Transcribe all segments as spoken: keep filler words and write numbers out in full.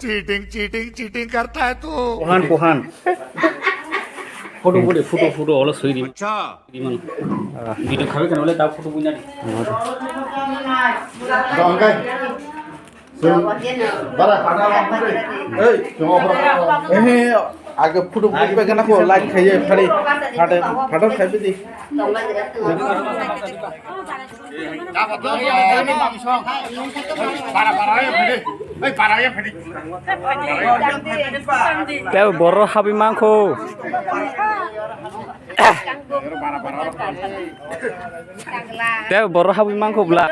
Cheating, cheating, cheating करता है तू। Pohan, pohan. Photo budi, photo, photo, olo soi di. Acha. Di mano. Video khabe kan ole ta photo buina di. Dongkai. Bara. Ei. Eh, age photo budi pe kana ko like khaiye phari. Phade, phade khaibe di. Tei borok habwi mankho. Tei borok habwi mankho bla.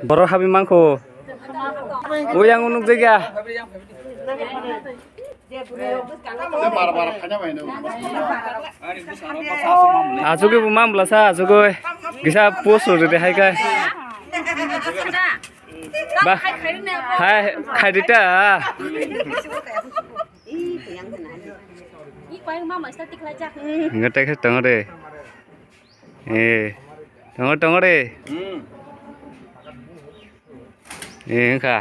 Borok habwi mankho. Uyang unuk jaga. Asugwi bo mam bwlasa, asugwi. Kisa post rwdi de hai khe. Ba, hai, khaidi ta. Ngetek khe tongo de. Eh, tongo, tongo de. Eh, wngkha.